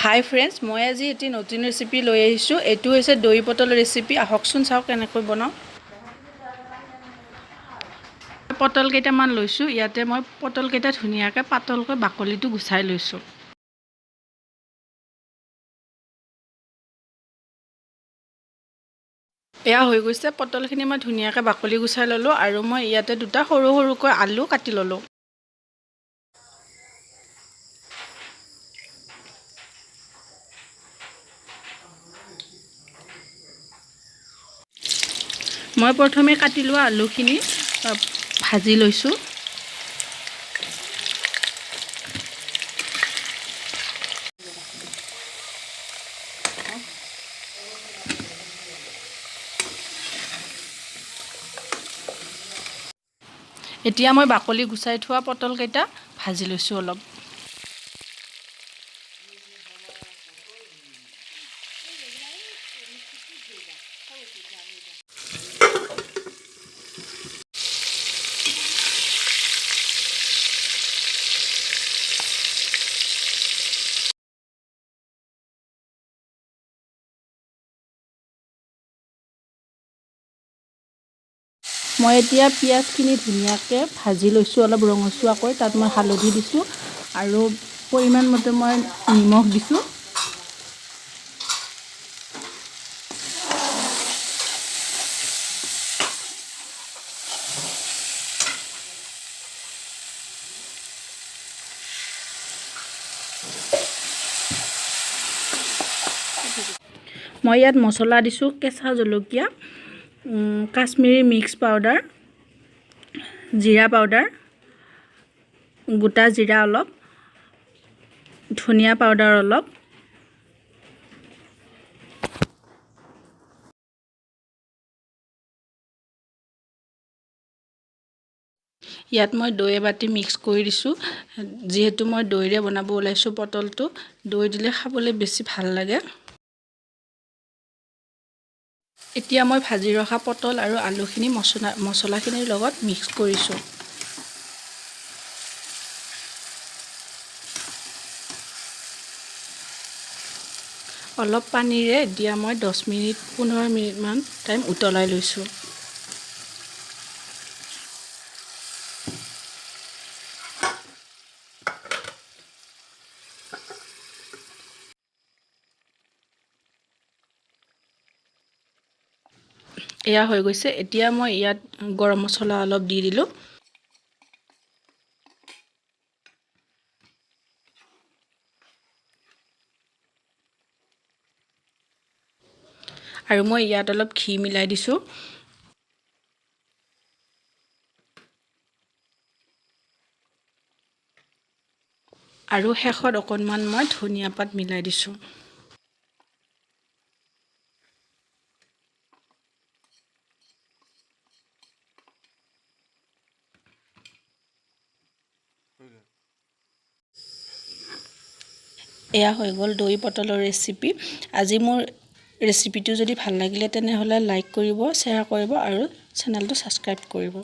হাই friends, মই আজি এটি নতুন ৰেচিপি লৈ আহিছোঁ। এইটো হৈছে দৈ পটল ৰেচিপি। আহকচোন চাওক কেনেকৈ বনাওঁ। পটল কেইটামান লৈছোঁ। ইয়াতে মই পটলকেইটা ধুনীয়াকৈ পাতলকৈ বাকলিটো গুচাই লৈছোঁ। এয়া হৈ গৈছে। পটলখিনি মই ধুনীয়াকৈ বাকলি গুচাই ল'লোঁ আৰু মই ইয়াতে দুটা সৰু সৰুকৈ আলু কাটি ল'লোঁ। মই প্ৰথমে কাটি লোৱা আলুখিনি ভাজি লৈছোঁ। এতিয়া মই বাকলি গুচাই থোৱা পটলকেইটা ভাজি লৈছোঁ অলপ। মই এতিয়া পিঁয়াজখিনি ধুনীয়াকৈ ভাজি লৈছোঁ অলপ ৰঙচুৱাকৈ। তাত মই হালধি দিছোঁ আৰু পৰিমাণ মতে মই নিমখ দিছোঁ। মই ইয়াত মছলা দিছোঁ কেঁচা জলকীয়া, কাশ্মীৰী মিক্স পাউডাৰ, জিৰা পাউডাৰ, গোটা জিৰা অলপ, ধনিয়া পাউডাৰ অলপ। ইয়াত মই দৈ এবাতি মিক্স কৰি দিছোঁ। যিহেতু মই দৈৰে বনাব ওলাইছোঁ পটলটো, দৈ দিলে খাবলৈ বেছি ভাল লাগে। এতিয়া মই ভাজি ৰখা পটল আৰু আলুখিনি মছলাখিনিৰ লগত মিক্স কৰিছোঁ। অলপ পানীৰে এতিয়া মই 10 মিনিট 15 মিনিটমান টাইম উতলাই লৈছোঁ। এয়া হৈ গৈছে। এতিয়া মই ইয়াত গৰম মছলা অলপ দি দিলোঁ। আৰু মই ইয়াত অলপ ঘি মিলাই দিছোঁ। আৰু শেষত অকণমান মই ধনিয়া পাত মিলাই দিছোঁ। এয়া হৈ গ'ল দৈ পটলৰ ৰেচিপি। আজি মোৰ ৰেচিপিটো যদি ভাল লাগিলে তেনেহ'লে লাইক কৰিব, শ্বেয়াৰ কৰিব আৰু চেনেলটো ছাবস্ক্ৰাইব কৰিব।